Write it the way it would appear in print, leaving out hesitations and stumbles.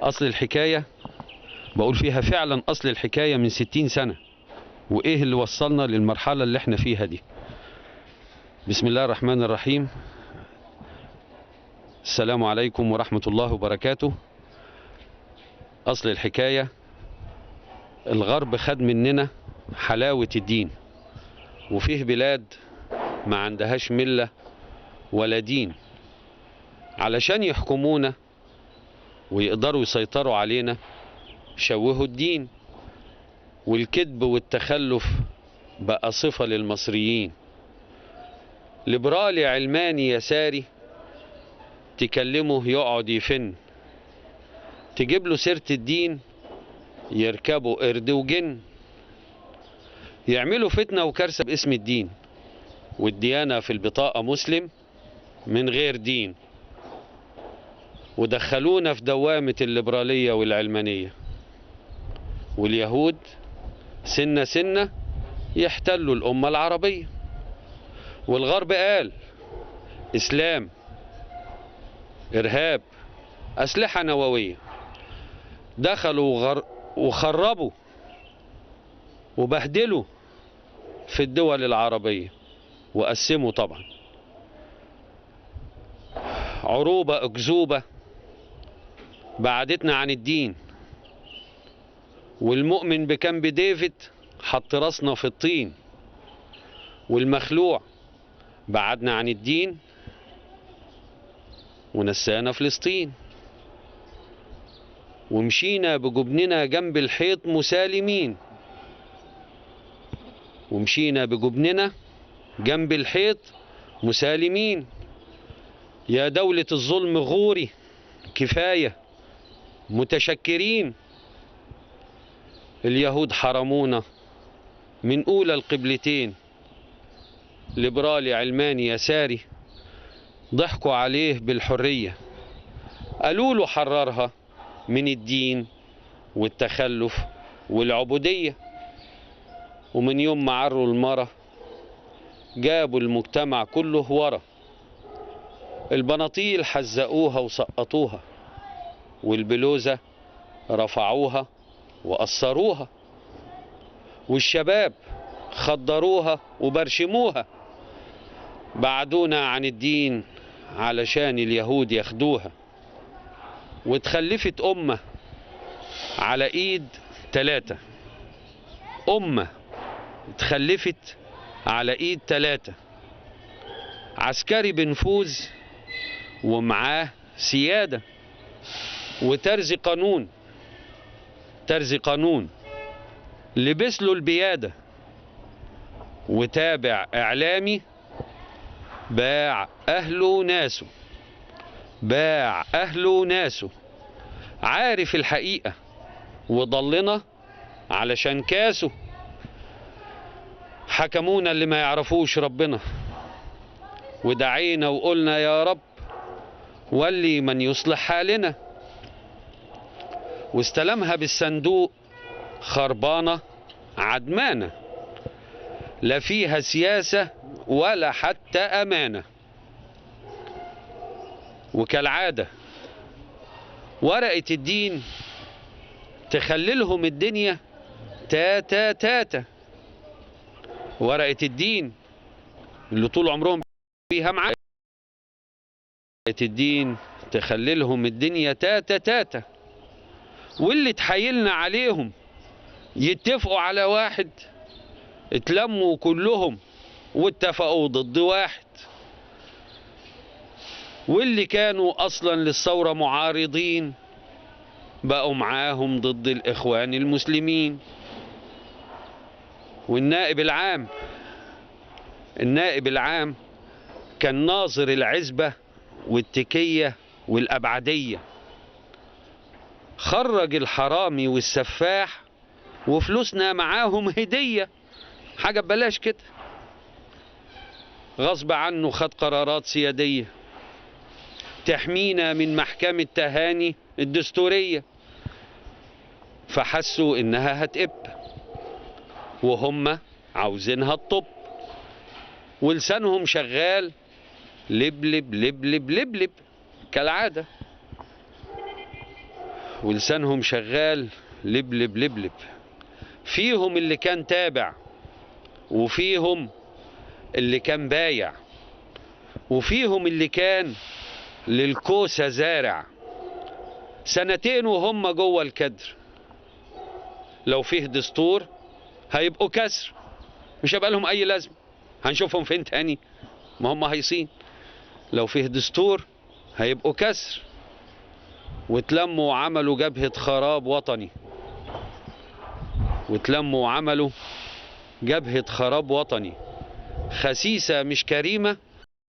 أصل الحكاية بقول فيها فعلا أصل الحكاية من 60 سنة، وإيه اللي وصلنا للمرحلة اللي احنا فيها دي. بسم الله الرحمن الرحيم. السلام عليكم ورحمة الله وبركاته. أصل الحكاية الغرب خد مننا حلاوة الدين، وفيه بلاد ما عندهاش ملة ولا دين علشان يحكمونا ويقدروا يسيطروا علينا. شوهوا الدين، والكذب والتخلف بقى صفة للمصريين. ليبرالي علماني يساري تكلمه يقعد يفن، تجيب له سيرة الدين يركبوا قرد وجن، يعملوا فتنة وكارثة باسم الدين، والديانة في البطاقة مسلم من غير دين، ودخلونا في دوامة الليبرالية والعلمانية. واليهود سنة سنة يحتلوا الأمة العربية، والغرب قال إسلام، إرهاب، أسلحة نووية. دخلوا وخربوا وبهدلوا في الدول العربية، وقسموا طبعا عروبة أكذوبة بعدتنا عن الدين. والمؤمن بكامب ديفيد حط راسنا في الطين، والمخلوع بعدنا عن الدين ونسانا فلسطين، ومشينا بجبننا جنب الحيط مسالمين، ومشينا بجبننا جنب الحيط مسالمين. يا دولة الظلم غوري، كفاية، متشكرين. اليهود حرمونا من أولى القبلتين، ليبرالي علماني يساري ضحكوا عليه بالحرية، قالوا له حررها من الدين والتخلف والعبودية. ومن يوم ما عروا المرة جابوا المجتمع كله ورا، البناطيل حزقوها وسقطوها، والبلوزة رفعوها وقصروها، والشباب خضروها وبرشموها. بعدونا عن الدين علشان اليهود ياخدوها. وتخلفت أمة على إيد 3، أمة اتخلفت على إيد 3، عسكري بنفوذ ومعاه سيادة، وترزي قانون، ترزي قانون لبس له البيادة، وتابع إعلامي باع أهله ناسه، باع أهله ناسه، عارف الحقيقة وضلنا علشان كاسه. حكمونا اللي ما يعرفوش ربنا، ودعينا وقلنا يا رب ولي من يصلح حالنا. واستلمها بالصندوق خربانة عدمانة، لا فيها سياسة ولا حتى أمانة. وكالعادة ورقة الدين تخللهم الدنيا تاتا تاتا. ورقة الدين اللي طول عمرهم بيها معاك، ورقة الدين تخللهم الدنيا تاتا تاتا. واللي تحايلنا عليهم يتفقوا على واحد، اتلموا كلهم واتفقوا ضد واحد. واللي كانوا أصلا للثورة معارضين بقوا معاهم ضد الإخوان المسلمين. والنائب العام، النائب العام كان ناظر العزبة والتكية والأبعدية، خرج الحرامي والسفاح وفلوسنا معاهم هدية، حاجة ببلاش كده. غصب عنه خد قرارات سيادية تحمينا من محكمة تهاني الدستورية، فحسوا إنها هتقب وهم عاوزينها الطب، ولسانهم شغال لب لب لب لب لب لب كالعادة. ولسانهم شغال لبلب لبلب. فيهم اللي كان تابع، وفيهم اللي كان بايع، وفيهم اللي كان للكوسة زارع. سنتين وهم جوه الكدر، لو فيه دستور هيبقوا كسر، مش هيبقى لهم أي لازمة، هنشوفهم فين تاني؟ ما هم هيصين. لو فيه دستور هيبقوا كسر. واتلموا وعملوا جبهة خراب وطني، واتلموا وعملوا جبهة خراب وطني خسيسة مش كريمة،